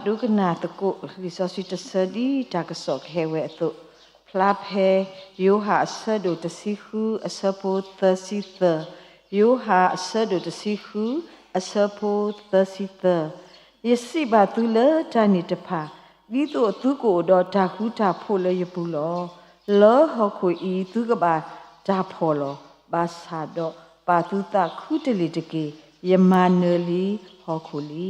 ဒိကနၣ်သကိးလံာ်စီဆှံတဆၢဒ်တၢ်ကစီၣ်ကဟဲဝဲအသိး, ဖျါဖဲယိၤဟၣ်အဆၢဒိၣ်တဆံဃုအဆၢဖိသၢဆံသၢ, ယိၤဟၣ်အဆၢဒိၣ်တဆံဃုအဆၢဖိသၢဆံသၢ, ယစံးဘၣ်သုလၢတၢ်န့ၣ်တဖၣ်, ဒ်သိးသုကအိၣ်ဒီးတၢ်ဃူတၢ်ဖိးလၢယပူၤလီၤ. လၢဟီၣ်ခိၣ်အံၤသုကဘၣ်တၢ်ဖှီၣ်လီၤ. ဘၣ်ဆၣ်ဒီးပာ်သုသးခူတလ့ၢ်တက့ၢ်. ယမၤနၢၤလံဟီၣ်ခိၣ်လံ.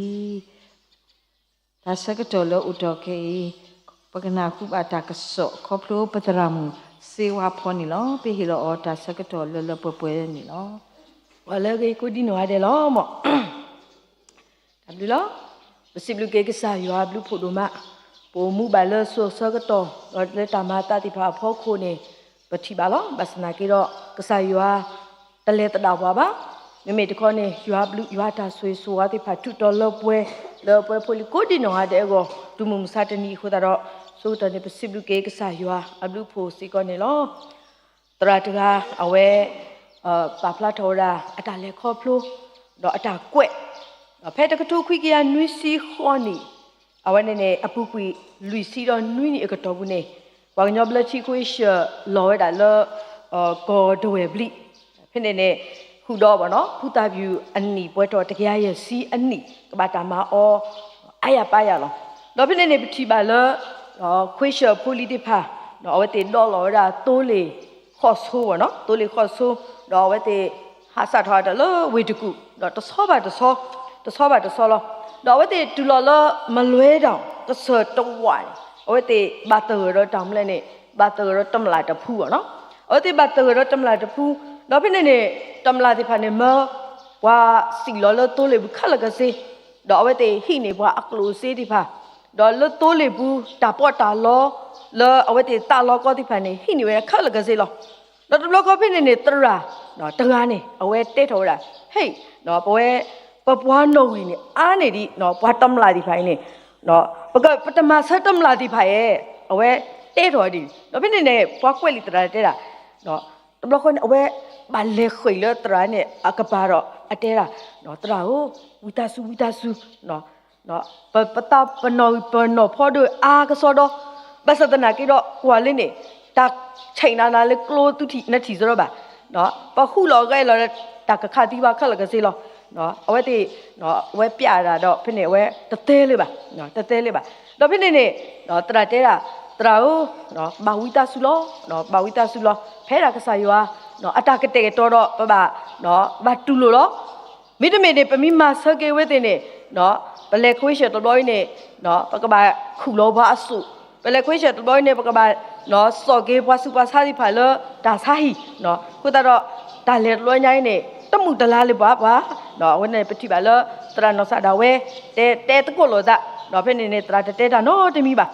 တၢ်ဆၢကတီၢ်လၢအိၣ်တီၢ်ခဲအံၤ, ပကနၢ်ဟူဘၣ်တၢ်ကစီၣ်ခီဖျိပသရၣ်မုၣ်စ့ဝါဖီန့ၣ်လီၤ. ပဟ့ၣ်လီၤအီၤတၢ်ဆၢကတီၢ်လၢလၢပှဲၤပှဲၤန့ၣ်လီၤ. ပှၤလၢအဂ့ၤကိးဒံနီၢ်ဂၤဒဲးလီၤမၢ်. တၢ်ဘျုးလီၤ. ပစံးဘျုးက့ၤကစၢ်ယွၤအဘျုးဖှိၣ်ဒိၣ်မး, ပအိၣ်မူဘၣ်လၢစိၤဆၢကတီၢ်, ဒီးလၢတၢ်မၤအသးသ့ၣ်တဖၣ်အဖီခိၣ်န့ၣ်, ပထံၣ်ဘၣ်လီၤ. ဘၣ်ဆၣ်သနာ်က့ဒီး ကစၢ်ယွၤတလဲၤသဒၣ်ပှၤဘၣ်. မ့မ့ၢ်တခီန့ၣ် ယွၤအဘျုးယွၤအတၢ်ဆိၣ်ဂ့ၤဆိၣ်ဝါသ့ၣ်တဖၣ် ထုးထီၣ်လၢပှဲၤ, လၢပှဲၤဖိလံၤကိးဒံနီၢ်ဂၤဒဲးအဂီၢ်, တုၤမုၢ်မဆါတနံၤအဃိသတးဒီး, ဆၢကတီၢ်န့ၣ် ပစံးဘျုးက့ၤကစၢ်ယွၤအဘျုးဖှိၣ်စ့ၢ်ကီးန့ၣ်လီၤ. သရၣ်တဂၤ အဝဲ ပာ်ဖျါထီၣ်ဝဲဒၣ်အတၢ်လဲၤခီဖျိ, ဒီးအတၢ်ကွဲး, ဒီးဖဲတကထိခွံကယၤနွံဆံဃိးနံၣ်, အဝဲန့ၣ်န့ၣ် အပူၤကွံာ်လွံၢ်ဆံဒီးနွံနံၣ်အကတီၢ်ပူၤန့ၣ်, ပှၤကညီဘျၢထံခွ့ရှၢၣ်လီၤဝဲဒၣ်လၢ ကီၢ်ဒဝဲၢ်ဘျံး, ဖဲန့ၣ်န့ၣ် ဃုာ်ဒီးဘၣ်နီၤ ဖုသၣ်ပျူၣ်အနံၣ်ပှဲၤထီၣ်တကယၤယဲၢ်ဆံအနံၣ် ကဘၣ်တၢ်မၤအီၤ အါယၤပါယၤလီၤ. ဒီးဖဲန့ၣ်န့ၣ် ပထံၣ်ဘၣ်လၢ ခွ့ရှၢၣ်ဖိလံၤသ့ၣ်တဖၣ် အဝဲသ့ၣ်ဒိးလီၤဝဲဒၣ်သိလ့ၣ်ဃီၣ်ဆိဝဲနီၤ, သိလ့ၣ်ဃီၣ်ဆိ, ဒီးအဝဲသ့ၣ် ဟးစးထီၣ်အတၢ်လၢဝ့ၢ်တကူၣ်, ဒီးတဆီဘၣ်တဆီ, တဆီဘၣ်တဆီလီၤ. ဒီးအဝဲသ့ၣ်တုၤလီၤလၢ မလွဲတောင် ကစၢၢ်တဝးန့ၣ်, အဝဲသ့ၣ်ဘၣ်သဂၢၢ်ဒီးတၢ်မနုၤလဲၣ်န့ၣ်, ဘၣ်သဂၢၢ်ဒီးတမျၢ်တဖုဘၣ်နီၤ. အဝဲသ့ၣ်ဘၣ်သဂၢၢ်ဒီးတမျၢ်တဖု, ဒီးဖဲန့ၣ်န့ၣ် တမျၢ်သ့ၣ်တဖၣ်န့ၣ် မၢပှၤစံၣ်လီၤလၢသိလ့ၣ်ပူၤခဲလၢာ်ခဲဆ့, ဒီးအဝဲသ့ၣ်ဟံးန့ၢ်ပှၤအကျိၣ်စ့သ့ၣ်တဖၣ်, ဒီးလၢသိလ့ၣ်ပူၤ တၢ်ပီးတၢ်လီ လၢအဝဲသ့ၣ်သးလီကီသ့ၣ်တဖၣ်န့ၣ် ဟံးန့ၢ်ဝဲခဲလၢာ်ခဲဆ့လီၤ. ဒီးတဘျီဃီဖဲန့ၣ်န့ၣ် သရၣ်တဂၤန့ၣ် အဝဲတဲထီၣ်ဝဲဒၣ်, ဟ့ၣ်, ပဝဲ ပပှၤနီၣ်ဂံၢ်န့ၣ် အါန့ၢ်ဒံး ပှၤတမျၢ်သ့ၣ်တဖၣ်အံၤန့ၣ်, ပက ပတမၤဆၢတမျၢ်သ့ၣ်တဖၣ်ဧါ, အဝဲတဲထီၣ်ဝဲဒ်န့ၣ်. ဒီးဖဲန့ၣ်န့ၣ် ပှၤကွဲးလံာ်သရၣ်တဲဒၣ်, တဘျီဃီန့ၣ် အဝဲဘၣ်လဲၤဃ့ၢ်လၢသရၣ်န့ၣ်အကပၤဒီး အတဲဒၣ်, သရၣ်ဧၢ, ဝံသးစူၤ ဝံသးစူၤ ပသးပနီၣ်ဂံၢ်ပနီၣ်ဖီဒိၣ်အါကစီဒီ, ဘၣ်ဆၣ်သနာ်က့ဒီး ကွၢ်လၢန့ၣ် တၢ်ဆဲးနးနၤလၢကျိသုထံၣ်နထံၣ်စရီဘၣ်, ပဃုလီၤဂဲၤလီၤလၢ တၢ်ကခးသံဘၣ်ခဲလၢာ်ခဲဆ့လီၤ. အဝဲသ့ၣ် အဝဲပျဲဒၣ်ဒီး ဖဲန့ၣ်အဝဲတတဲလၢၤဘၣ်, တတဲလၢၤဘၣ်. ဒီးဖဲန့ၣ်န့ၣ် သရၣ်တဲဒၣ်, သရၣ်ဧၢ, ဘၣ်ဝံသးစူၤလီၤ, ဘၣ်ဝံသးစူၤလီၤ, ဖဲဒၣ်ကစၢ်ယွၤ အတၢ်ကတဲာ်ကတီၤဒီး ပဘၣ် ဘၣ်တူၢ်လိာ်လီၤ. မ့တမ့ၢ်န့ၣ် ပမ့ၢ်မၤဆၢက့ၤဝဲသ့ၣ်န့ၣ် ပလဲၤခွ့ရှၢၣ်တဘျီအံၤန့ၣ် ပကဘၣ်ခူၣ်လီၤပှၤအစိၣ်, ပလဲၤခွ့ရှၢၣ်တဘျီအံၤန့ၣ် ပကဘၣ် စိာ်က့ၤပှၤဆူးပှၤဆါသ့ၣ်တဖၣ်လၢတၢ်ဆါဟံၣ်, အဃိသတးဒီး တၢ်လဲၤတဘျီညါအံၤန့ၣ် တမုာ်တလၤလၢၤဘၣ်ပှၤ, အဝဲန့ၣ်ပထံၣ်ဘၣ်လၢ သရၣ်နီၢ်စၢ်ဒၣ်ဝဲ တဲ တဲသကိးလိာ်သး, ဒီးဖဲန့ၣ်န့ၣ် သရၣ်တတဲတၢ်နီတမံၤဘၣ်.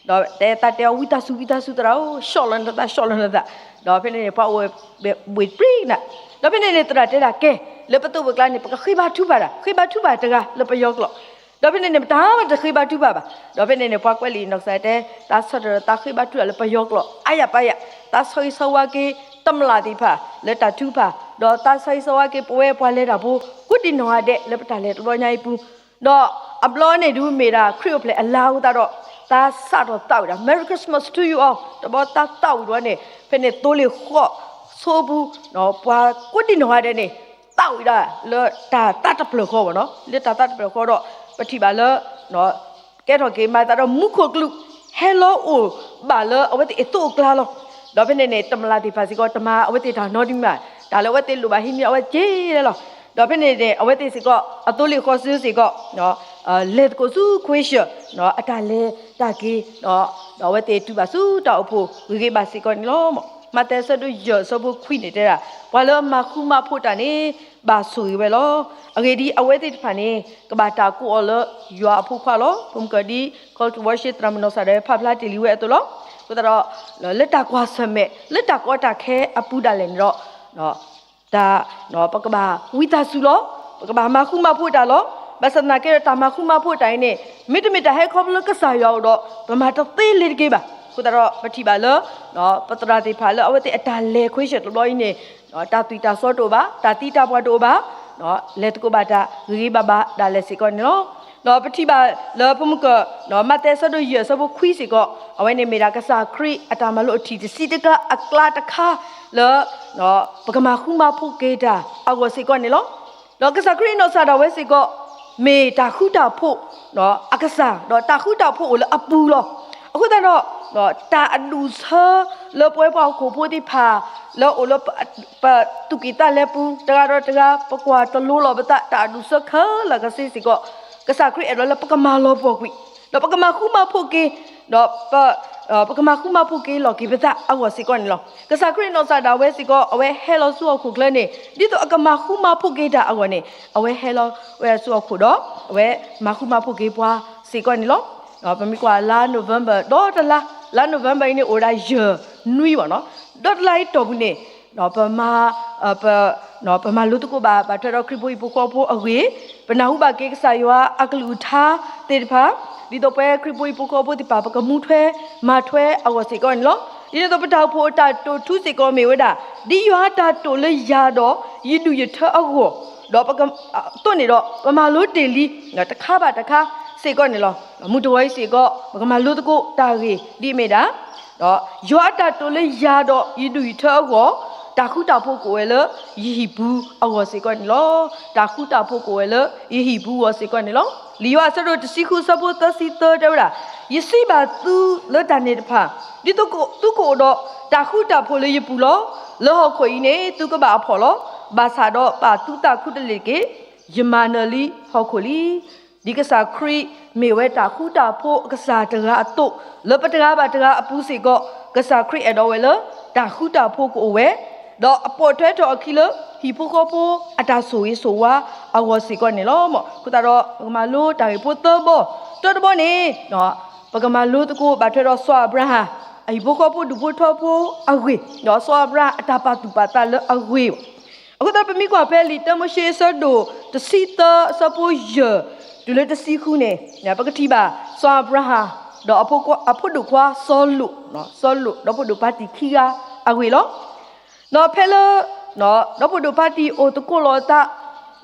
ဒီးတဲသးတဲအီၤ ဝံသးစူၤ ဝံသးစူၤ သရၣ်ဧၢ, ဆှီၣ်လီၤနသး ဆှီၣ်လီၤနသး, ဒီးဖဲန့ၣ်န့ၣ် ပှၤအိၣ်ဝဲဘှ့ၣ်ပြံနၤ, ဒီးဖဲန့ၣ်န့ၣ် သရၣ်တဲဒၣ်ကဲ လၢပသိးပကျါန့ၣ် ပကဃ့ဘါထုကဖၣ်တၢ်, ဃ့ဘါထုကဖၣ်တဂၤလၢပယီၤကျိာ်, ဒီးဖဲန့ၣ်န့ၣ် ပတၢ်မ့ၢ်တဃ့ဘါထုကဖၣ်ဘၣ်. ဒီးဖဲန့ၣ်န့ၣ် ပှၤကွဲးလံာ်နီၢ်ကစၢ်တဲ သးဆၢထၢၣ်သးဃ့ဘါထုကဖၣ်လၢပယီၤကျိာ် အါယၤပါယၤ, သးဆီဟံးဆီဝါက့ၤ တမျၢ်သ့ၣ်တဖၣ် လၢတၢ်ထုကဖၣ်, ဒီးသးဆီဟံးဆီဝါက့ၤ ပဝဲပှၤလဲၤတၢ်ဖိ ကိးဒံနီၢ်ဂၤဒဲး လၢပတၢ်လဲၤတဘျီညါအံၤပူၤ, ဒီးအဘျီန့ၣ်ဒုးမ့ၢ်ဒၣ်ခရံာ်အိၣ်ဖျဲၣ်အလါအဃိသတးဒီး သးစးထီၣ်သးဝံၣ်ဒၣ် Merry Christmas to you all တဘျီသးသးဝံၣ်ဒၣ်န့ၣ် ဖဲန့ၣ်သိလ့ၣ်ဃီၣ်ဆိပူၤ ပှၤကိးဒံနီၢ်ဂၤဒဲးန့ၣ် သးဝံၣ်ဒၣ်လၢတၢ်သးတဖျၢၣ်ဃီဘၣ်နီၤ, လၢတၢ်သးတဖျၢၣ်ဃီဒီး ပထံၣ်ဘၣ်လၢ ကဲထီၣ်က့ၤမၤသးဒီးမူခိၣ်ကလူး ဟဲလီၤအိၣ်ဘၣ်လၢအဝဲသ့ၣ်အသိးအကျါလီၤ. ဒီးဖဲန့ၣ်န့ၣ် တမျၢ်သ့ၣ်တဖၣ်စ့ၢ်ကီး တမၤအဝဲသ့ၣ်တၢ်နီတမံၤဘၣ်, တၢ်လၢအဝဲသ့ၣ်လိၣ်ဘၣ်ဟံးန့ၢ်အဝဲစ့ၢ်ကီးလီၤ. ဒီးဖဲန့ၣ်န့ၣ် အဝဲသ့ၣ်စ့ၢ်ကီး အသိလ့ၣ်ဃီစ့ၢ်ကီး လဲၤသကိးဆူခွ့ရှၢၣ် အတၢ်လဲၤတၢ်က့ၤ ဒီးအဝဲသ့ၣ်တူၢ်ဘၣ်ဆူတၢ်အိၣ်ဖှိၣ်ဂ့ၤဂ့ၤဘၣ်စ့ၢ်ကီးန့ၣ်လီၤ. မးသဲအဆၢဒိၣ်ယဲၢ်အဆၢဖိခွံန့ၣ်တဲဒၣ် ပှၤလၢအမၤဃူမၤဖိးတၢ်န့ၣ် ဘၣ်ဆိၣ်ဂ့ၤဝဲလီၤ. အဂ့ၢ်ဒ်အံၤ, အဝဲသ့ၣ်တဖၣ်န့ၣ် ကဘၣ်တၢ်ကိးအီၤလၢယွၤအဖိခွါလီၤ. ပမ့ၢ်ကွၢ်ဒ် Call to Worship သရၣ်မုၣ်နီၢ်စၢ်ဒၣ်ဝဲဖးဖျါတ့ၢ်လံဝဲအသိးလီၤ. အဃိသတးဒီး လၢတၢ်ကွၢ်ဆၢၣ်မဲာ် လၢတၢ်ကီတၢ်ခဲအပူၤဒၣ်လဲာ်န့ၣ်ဒီး တၢ် ပကဘၣ်ဝံသးစူၤလီၤ. ပကဘၣ်မၤဃူမၤဖိးတၢ်လီၤ. ဘၣ်ဆၣ်သနာ်က့ဒီး တၢ်မၤဃူမၤဖိးတၢ်အံၤန့ၣ် မ့တမ့ၢ်တၢ်ဟဲခီဖျိလၢကစၢ်ယွၤအအိၣ်ဒီး ပမၤတသ့လၢၤတက့ၢ်ဘၣ်. အဃိသတးဒီး ပထံၣ်ဘၣ်လၢ ပသရၣ်သ့ၣ်တဖၣ်လၢအဝဲသ့ၣ်အတၢ်လဲၤခွ့ရှၢၣ်တဘျီအံၤန့ၣ် တၢ်သွံၣ်တၢ်စီတအိၣ်ဘၣ်, တၢ်သံတၢ်ပှၢ်တအိၣ်ဘၣ်, လဲၤသကိးဘၣ်တၢ်ဂ့ၤဂ့ၤဘၣ်ဘၣ်ဒၣ်လဲာ်စ့ၢ်ကီးန့ၣ်လီၤ. ဒီးပထံၣ်ဘၣ်လၢဖိမုၣ်ကၢၢ် မးသဲအဆၢဒိၣ်ယဲၢ်အဆၢဖိခွံစ့ၢ်ကီး အဝဲန့ၣ်မ့ၢ်ဒၣ်ကစၢ်ခရံာ်အတၢ်မၤလိအထံၣ်တဆံတကလးအကျါတခါလၢ ပကမၤဃူမၤဖိးက့ၤတၢ်အဂီၢ်စ့ၢ်ကီးန့ၣ်လီၤ. ဒီးကစၢ်ခရံာ်အနီၢ်ကစၢ်ဒၣ်ဝဲစ့ၢ်ကီး မ့ၢ်တၢ်ဃူတၢ်ဖိးအကစၢ် ဒီးတၢ်ဃူတၢ်ဖိးအိၣ်လၢအပူၤလီၤ. အဃိသတးဒီး တၢ်အဒူၣ်အဆၢလၢပဝဲပှၤဟီၣ်ခိၣ်ဖိသ့ၣ်တဖၣ် လၢအိၣ်လၢ ပသူၣ်ကံၢ်သးလဲပူၤ တဂၤဒီးတဂၤ ပကွၢ်တလိၤလီၤပသး တၢ်အဒူၣ်အဆၢခဲလၢာ်ခဲဆ့စ့ၢ်ကီး ကစၢ်ခရံာ်အဲၣ်ဒိးလၢပကမၤလီၤပှီၢ်ကွံာ် ဒီးပကမၤဃူမၤဖိးက့ၤ ဒီး ပကမၤဃူမၤဖိးက့ၤလီၤက့ၤပသးအဂီၢ်စ့ၢ်ကီးန့ၣ်လီၤ. ကစၢ်ခရံာ်နီၢ်ကစၢ်ဒၣ်ဝဲစ့ၢ်ကီး အဝဲဟဲလီၤဆူဟီၣ်ခိၣ်ချၢန့ၣ် ဒ်သိးအကမၤဃူမၤဖိးက့ၤတၢ်အဂီၢ်န့ၣ် အဝဲဟဲလီၤဝဲဆူဟီၣ်ခိၣ်ဒီး အဝဲမၤဃူမၤဖိးက့ၤပှၤစ့ၢ်ကီးန့ၣ်လီၤ. ပမ့ၢ်ကွၢ်လါ November ဒီတလါ, လါ November အံၤန့ၣ် အိၣ်ဝဲဒၣ်ယဲၢ်နွံဘၣ်နီၤ, ဒီတလါအံၤတီၢ်ပူၤန့ၣ် ပမၤ ပမၤလိသကိးဘၣ် ဘၣ်ထွဲဒီးခရံာ်ဖိဟံၣ်ဖိဃီဖိအဂ့ၢ်, ပနၢ်ဟူဘၣ်က့ၤကစၢ်ယွၤအကလုၢ်ကထါသ့ၣ်တဖၣ်, ဒ်သိးပဝဲခရံာ်ဖိဟံၣ်ဖိဃီဖိသ့ၣ်တဖၣ် ပကမူထွဲမၤထွဲအဂီၢ်စ့ၢ်ကီးန့ၣ်လီၤ. ဒ်န့ၣ်အသိး ပတၢ်အိၣ်ဖှိၣ်အတၢ်တိာ်ထူစ့ၢ်ကီးမ့ၢ်ဝဲဒၣ် ဒ်ယွၤအတၢ်တိာ်လၢယၤဒီးယဒူၣ်ယထၢအဂီၢ်, ဒီး အသိးန့ၣ်ဒီး ပမၤလိတ့ၢ်လံ တခါဘၣ်တခါစ့ၢ်ကီးန့ၣ်လီၤ. မုၢ်တဂီၤအံၤစ့ၢ်ကီး ပကမၤလိသကိးတၢ်ဂ့ၢ်ဒ်အမ့ၢ်ဒၣ် ယွၤအတၢ်တိာ်လၢယၤဒီးယဒူၣ်ယထၢအဂီၢ်, တၢ်ဃူတၢ်ဖိးကအိၣ်ဝဲလၢယဟံၣ်ပူၤအဂီၢ်စ့ၢ်ကီးန့ၣ်လီၤ. တၢ်ဃူတၢ်ဖိးကအိၣ်ဝဲလၢယဟံၣ်ပူၤအဂီၢ်စ့ၢ်ကီးန့ၣ်လီၤ. လံာ်ယိၤဟၣ်အဆၢဒိၣ်တဆံဃုအဆၢဖိသၢဆံသၢတဲဝဲဒၣ်, ယစံးဘၣ်သုလၢတၢ်န့ၣ်တဖၣ်, ဒ်သိးသုကအိၣ်ဒီးတၢ်ဃူတၢ်ဖိးလၢယပူၤလီၤ. လၢဟီၣ်ခိၣ်အံၤန့ၣ် သုကဘၣ်အဖှီၣ်လီၤ. ဘၣ်ဆၣ်ဒီးပာ်သုသးခူတလ့ၢ်တက့ၢ်. ယမၤနၢၤလံဟီၣ်ခိၣ်လံ. ဒ်ကစၢ်ခရံာ်မ့ၢ်ဝဲတၢ်ဃူတၢ်ဖိးအကစၢ်တဂၤအသိး, လၢပတဂၤဘၣ်တဂၤအပူၤစ့ၢ်ကီး ကစၢ်ခရံာ်အဲၣ်ဒိးဝဲလၢတၢ်ဃူတၢ်ဖိးကအိၣ်ဝဲ, ဒီးအပိာ်ထွဲထီၣ်အခံလၢဟံၣ်ဖိဃီဖိအတၢ်ဆိၣ်ဂ့ၤဆိၣ်ဝါအဂီၢ်စ့ၢ်ကီးန့ၣ်လီၤ. အဃိသတးဒီး ပကမၤလိတၢ်ဂ့ၢ်ဖိသၢဘီ, တၢတဘီန့ၣ် ပကမၤလိသကိးဘၣ်ထွဲဒီးစီၤအၤဘြၤဟၣ် အဟံၣ်ဖိဃီဖိဒူၣ်ဖိထၢဖိအဂ့ၢ်, ဒီးစီၤအၤဘြၤဟၣ်အတၢ်ပာ်သူၣ်ပာ်သးလၢအဂ့ၢ် အဃိသတး ပမ့ၢ်ကွၢ်ဖဲလံာ်တၢမိၤၡ့အဆၢဒိၣ်တဆံသၢအဆၢဖိယဲၢ် တုၤလၢတဆံဃုန့ၣ် ပကထံၣ်ဘၣ် စီၤအၤဘြၤဟၣ် ဒီးအဖိဒိၣ်ခွါစီၤလိာ်, စီၤလိာ် ဒီဖိဒိၣ်ဖါတံၢ်ခံဂၤအဂ့ၢ်လီၤ. ဒီးဖဲလၢ ဒီဖိဒိၣ်ဖါတံၢ်အိၣ်သကိးလိာ်အသး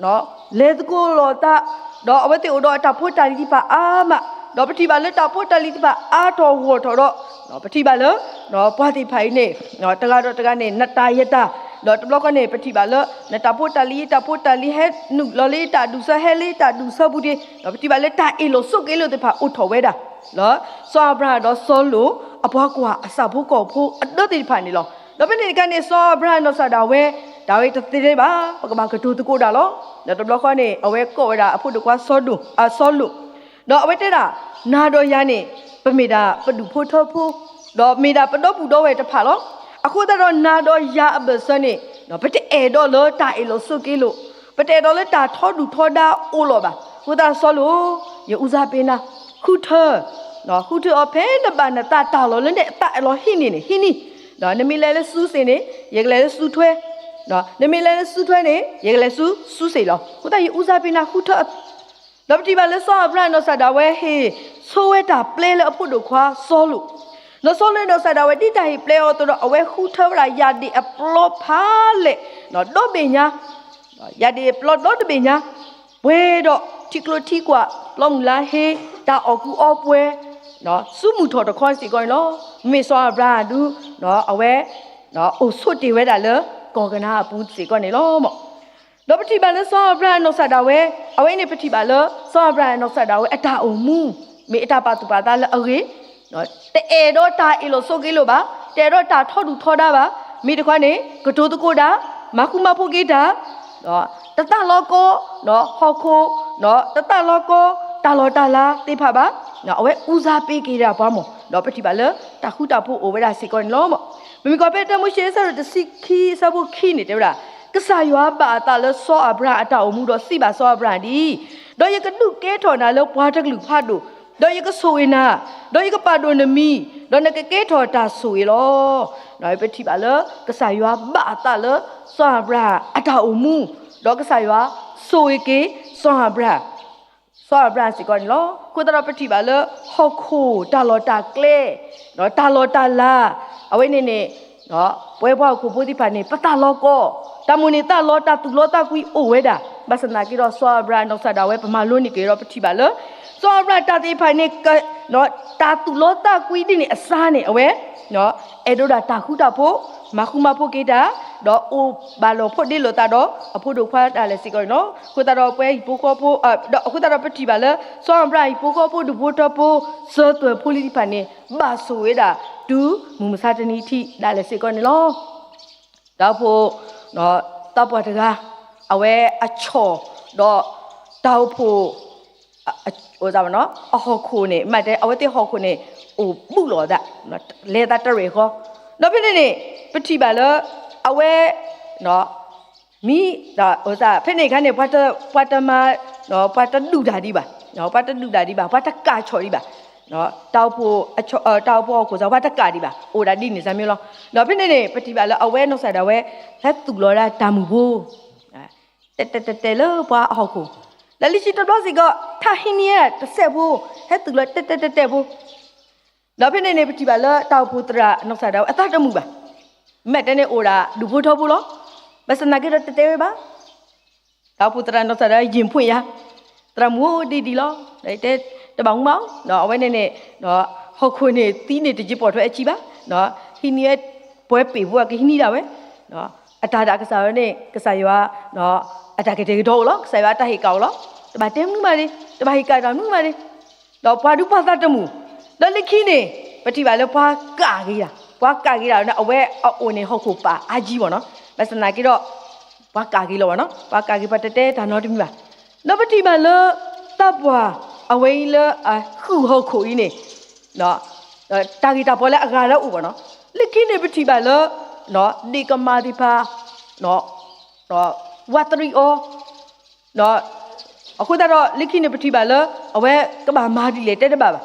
လဲၤသကိးလိာ်အသး, ဒီးအဝဲသ့ၣ်အိၣ်ဒီးတၢ်ဖိတၢ်လံၤသ့ၣ်တဖၣ်အါမး, ဒီးပထံၣ်ဘၣ်လၢတၢ်ဖိတၢ်လံၤသ့ၣ်တဖၣ်အါထီၣ်ဂီၢ်ထီၣ်ဒီး ပထံၣ်ဘၣ်လၢ ပှၤသ့ၣ်တဖၣ်အံၤန့ၣ် တဂၤဒီးတဂၤန့ၣ် နတၢ်ယတၢ်, ဒီးတဘျီဃီန့ၣ် ပထံၣ်ဘၣ်လၢ နတၢ်ဖိတၢ်လံၤ ယတၢ်ဖိတၢ်လံၤ ဟဲနုာ်လီၤလၢယတၢ်ဒူၣ်ဆၢ ဟဲလၢယတၢ်ဒူၣ်ဆၢပူၤတ့ၢ်, ဒီးပထံၣ်ဘၣ်လၢတၢ်အ့ၣ်လိာ်ဆိးက့လိာ်သ့ၣ်တဖၣ်အိၣ်ထီၣ်ဝဲဒၣ် လၢ စီၤအၤဘြၤဟၣ်ဒီးစီၤလိာ် အပှၤကွၢ်အဆၣ်ဖိကီၢ်ဖိအဒၢသ့ၣ်တဖၣ်န့ၣ်လီၤ. ဒီးဖဲန့ၣ်တခါန့ၣ် စီၤအၤဘြၤဟၣ်နီၢ်ကစၢ်ဒၣ်ဝဲ တၢ်ဝဲတသ့ဘၣ် ပကဘၣ်ကတိၤသကိးဒၣ်လီၤ. ဒီးတဘျီဃီန့ၣ် အဝဲကိးဝဲဒၣ်အဖိဒိၣ်ခွါစီၤဒိၣ် အစီၤလိာ် ဒီးအဝဲတဲဒၣ် နၤဒီးယၤန့ၣ် ပမ့ၢ်ဒၣ်ပဒူၣ်ဖိထၢဖိ ဒီးမ့ၢ်ဒၣ်ပဒီပုၢ်ဒီဝဲၢ်တဖၣ်လီၤ. အဃိသတးဒီးနၤဒီးယၤအဘၢၣ်စၢၤန့ၣ် ပတအဲၣ်ဒိးလၢတၢ်အ့ၣ်လိာ်ဆိးက့လိာ်, ပတအဲၣ်ဒိးလၢတၢ်ထီဒူၣ်ထီဒါအိၣ်လီၤဘၣ်. အဃိသတးစီၤလိာ် ယအူစၢ်ပ့ၤနၤ ဃုထၢ ဃုထၢအီၤဖဲနဘၣ်နသးတၢ်လီၢ်လၢနတၢ်အဲၣ်လီၤဟံးန့ၢ်န့ၣ် ဟံးန့ၢ်, ဒီးနမ့ၢ်လဲၤလၢစုစ့ၣ်န့ၣ် ယကလဲၤလၢစုထွဲ, နမ့ၢ်လဲၤလၢစုထွဲန့ၣ် ယကလဲၤဆူစုစ့ၣ်လီၤ. အဃိသတးယအူစၢ်ပ့ၤနၤဃုထၢ ဒီးပထံၣ်ဘၣ်လၢစီၤအၤဘြၤဟၣ်နီၢ်ကစၢ်ဒၣ်ဝဲဟ့ၣ်ဆိဝဲတၢ်ပျဲလၢအဖိဒိၣ်ခွါစီၤလိာ်, ဒီးစီၤလိာ်နီၢ်ကစၢ်ဒၣ်ဝဲဒ်တၢ်ဟ့ၣ်ပျဲအီၤအသိးဒီး အဝဲဃုထၢဝဲဒၣ်ယၣ်ဒ့ၣ်အပျီဖးလဲၣ် ဒီဘ့ၣ်ညါ ယၣ်ဒ့ၣ်အပျီဒီတဘ့ၣ်ညါ ပှဲၤဒီးထံကျိထံကွာ် ပျီမုၢ်လါဟ့ တၢ်အီၣ်ကူအီပှဲၤ ဆူမုၢ်ထီၣ်တခီစ့ၢ်ကီးန့ၣ်လီၤ. မ့မ့ၢ်စီၤအၤဘြၤဟၣ်ဒု အဝဲ အိၣ်ဆိးတ့ၢ်ဝဲဒၣ်လၢကီၢ်ကနၤအပူၤစ့ၢ်ကီးန့ၣ်လီၤ. ဒီးပထံၣ်ဘၣ်လၢစီၤအၤဘြၤဟၣ်နီၢ်ကစၢ်ဒၣ်ဝဲ အဝဲအံၤန့ၣ် ပထံၣ်ဘၣ်လၢ စီၤအၤဘြၤဟၣ်နီၢ်ကစၢ်ဒၣ်ဝဲအတၢ်အိၣ်မူ မ့ၢ်အတၢ်ပာ်သူၣ်ပာ်သးလၢအဂ့ၤ တအဲၣ်ဒိးတၢ်အ့ၣ်လိာ်ဆိးက့လိာ်ဘၣ်, တအဲၣ်ဒိးတၢ်ထီဒူၣ်ထီဒါဘၣ်, မ့ၢ်တခီန့ၣ် ကတိၤသကိးတၢ်, မၤဃူမၤဖိးက့ၤတၢ်, တသးလီကီ ဟီၣ်ခိၣ်, တသးလီကီ တၢ်လီၢ်တၢ်လၤသ့ၣ်တဖၣ်ဘၣ်, အဝဲအူစၢ်ပ့ၤက့ၤဒၣ်ပှၤမီၢ်, ဒီးပထံၣ်ဘၣ်လၢတၢ်ဃူတၢ်ဖိးအိၣ်ဝဲဒၣ်စ့ၢ်ကီးန့ၣ်လီၤ. ပမ့ၢ်ကွၢ်ဖဲတၢမိၤၡ့အဆၢဒိၣ်တဆံခံအဆၢဖိခံန့ၣ် တဲဝဲဒၣ်, ကစၢ်ယွၤဘၣ်အသးလၢစီၤအၤဘြၤဟၣ်အတၢ်အိၣ်မူဒီးစံးဘၣ်စီၤအၤဘြၤဟၣ်ဒ်အံၤ, ဒီးယကဒုးကဲထီၣ်နၤလၢပှၤတကလုာ်ဖးဒိၣ်, ဒီးယကဆိၣ်ဂ့ၤနၤ, ဒီးယကပာ်ဒိၣ်နမံၤ, ဒီးနကကဲထီၣ်တၢ်ဆိၣ်ဂ့ၤလီၤ. ဒီးပထံၣ်ဘၣ်လၢ ကစၢ်ယွၤဘၣ်အသးလၢစီၤအၤဘြၤဟၣ်အတၢ်အိၣ်မူ, ဒီးကစၢ်ယွၤဆိၣ်ဂ့ၤက့ၤစီၤအၤဘြၤဟၣ် စီၤအၤဘြၤဟၣ်စ့ၢ်ကီးန့ၣ်လီၤ. အဃိသတးဒီးပထံၣ်ဘၣ်လၢ ဟီၣ်ခိၣ်တၢ်လီၢ်တၢ်ကျဲ, ဒီးတၢ်လီၢ်တၢ်လၤ, အဝဲန့ၣ်န့ၣ် ပဝဲပှၤဟီၣ်ခိၣ်ဖိသ့ၣ်တဖၣ်န့ၣ် ပသးလီကီ, တၢ်မိၣ်န့ၢ်သးလီ တၢ်သူၣ်လီသးကွံအိၣ်ဝဲဒၣ်, ဘၣ်ဆၣ်သနာ်က့ဒီး စီၤအၤဘြၤဟၣ်နီၢ်ကစၢ်ဒၣ်ဝဲ ပမၤလိန့ၢ်က့ၤဒီး ပထံၣ်ဘၣ်လၢ စီၤအၤဘြၤဟၣ်တၢ်သ့ၣ်တဖၣ်န့ၣ် တၢ်သူၣ်လီသးကွံဒ်န့ၣ်အစါန့ၣ် အဝဲ အဲၣ်ဒိးဒၣ်တၢ်ဃူတၢ်ဖိး, မၤဃူမၤဖိးက့ၤတၢ်, ဒီးအိၣ်ဘၣ်လီၢ်ဖိးဒ့လီၢ်သးဒီး အဖိဒိၣ်ခွါဒၣ်လဲာ်စ့ၢ်ကီးန့ၣ်လီၤ. အဃိသတးဒီးပှၤဟံၣ်ဖိဃီဖိ, ဒီးအဃိသတးဒီးပထံၣ်ဘၣ်လၢ စီၤအၤဘြၤဟၣ်ဟံၣ်ဖိဃီဖိ ဒူၣ်ဖိထၢဖိ, စၢၤသွဲၣ်ဖိလံၤသ့ၣ်တဖၣ်န့ၣ် ဘၣ်ဆိၣ်ဝဲဒၣ် တုၤမုၢ်မဆါတနံၤထံးဒၣ်လဲာ်စ့ၢ်ကီးန့ၣ်လီၤ. တၢ်အိၣ်ဖှိၣ် သးပှၢ်တဂၤ အဝဲအဆီၣ် ဒီးတၢ်အိၣ်ဖှိၣ် အဟီၣ်ခိၣ်န့ၣ် မ့ၢ်တဲ အဝဲသ့ၣ်ဟီၣ်ခိၣ်န့ၣ် အိၣ်ဘူးလိာ်သး လဲၤသးတရဲၣ်ဃီ, ဒီးဖဲန့ၣ်န့ၣ် ပထံၣ်ဘၣ်လၢ အဝဲ မ့ၢ် ဖဲန့ၣ်အခါန့ၣ် ပှၤတမၤ ပှၤတဒုၣ်တၢ်ဒံးဘၣ်, ပှၤတဒုၣ်တၢ်ဒံးဘၣ်, ပှၤတကးဆီၣ်ဒံးဘၣ်, တၢ်အိၣ်ဖှိၣ်ဟီၣ်ခိၣ်စ့ၢ် ပှၤတကးဒံးဘၣ် အိၣ်ဒၣ်ဒ်န့ၣ်စ့ၢ်မ့ၢ်လီၤ. ဒီးဖဲန့ၣ်န့ၣ် ပထံၣ်ဘၣ်လၢအဝဲနီၢ်ကစၢ်ဒၣ်ဝဲ ဟဲသူၣ်လီၤဒၣ်တၢ်မုၢ်ဖိ တဲာ်တဲာ်တဲာ်တဲာ်လၢပှၤအဟီၣ်ခိၣ်, ဒီးလံာ်ဆံးတဘျီစ့ၢ်ကီး ထးဟံးန့ၢ်တစဲးဖိ, ဟဲသူၣ်လီၤတဲာ်တဲာ်တဲာ်တဲာ်ဖိ, ဒီးဖဲန့ၣ်န့ၣ် ပထံၣ်ဘၣ်လၢတၢ်အိၣ်ဖှိၣ်သရၣ်နီၢ်ကစၢ်ဒၣ်ဝဲအသးတမုာ်ဘၣ်, မ့ၢ်တဲန့ၣ်အိၣ်ဒၣ်ဒူၣ်ဖိထၢဖိလီၤ. ဘၣ်ဆၣ်သနာ်က့ဒီးတတဲဝဲဘၣ် တၢ်အိၣ်ဖှိၣ်သရၣ်နီၢ်ကစၢ်ဒၣ်ဝဲ ယံာ်ဖှ့ၣ်ယၤ, သရၣ်မုၣ်ဧၢ ဒ်ဒ်လီၤ, တဲတဘၣ်မူဘၣ်, အဝဲန့ၣ်န့ၣ် ဟီၣ်ခိၣ်န့ၣ်သံန့ၣ် တယံာ်ပိာ်ထွဲအဆံးဘၣ်, ဟံးန့ၢ်ပှဲၤပ့ၢ်ဖိအကဟံးန့ၢ်ဒၣ်ဝဲ, အတၢ်ဒၣ်ကစၢ်ယွၤန့ၣ် ကစၢ်ယွၤ အတၢ်ကတဲာ်ကတီၤအိၣ်လီၤ, ကစၢ်ယွၤအတၢ်ဟ့ၣ်ကၣ်အိၣ်လီၤ, တဘၣ်တဲမနုၤမးဒံး, တဘၣ်ဟ့ၣ်ကၣ်တၢ်မနုၤမးဒံး, ဒီးပှၤဒုးပှၤသးတမုာ်, ဒီးလၢခံန့ၣ် ပထံၣ်ဘၣ်လၢပှၤကးက့ၤတၢ်, ပှၤကးက့ၤတၢ်န့ၣ် အဝဲအအိၣ်န့ၣ် ဟီၣ်ခိၣ်ပာ်အါကံဘၣ်နီၤ, ဘၣ်ဆၣ်သနာ်က့ဒီး ပှၤကးက့ၤလီၤဘၣ်နီၤ, ပှၤကးက့ၤပှၤတဲတဲတၢ်နီတမံၤဘၣ်, ဒီးပထံၣ်ဘၣ်လၢ သးပှၢ် အဝဲအံၤလၢအဃုာ်ဟီၣ်ခိၣ်အံၤန့ၣ် တၢ်ဂ့ၢ်တၢ်ပီးလၢအဂၤလၢအအိၣ်ဘၣ်နီၤ, လၢခံန့ၣ်ပထံၣ်ဘၣ်လၢ ဒ့ၣ်ကမၢ်သ့ၣ်တဖၣ် ဝးတရံးအီၤ, အဃိသတးဒီး လၢခံန့ၣ်ပထံၣ်ဘၣ်လၢ အဝဲကဘၣ်မၤဒ်လဲၣ်တဲတဘၣ်ဘၣ်,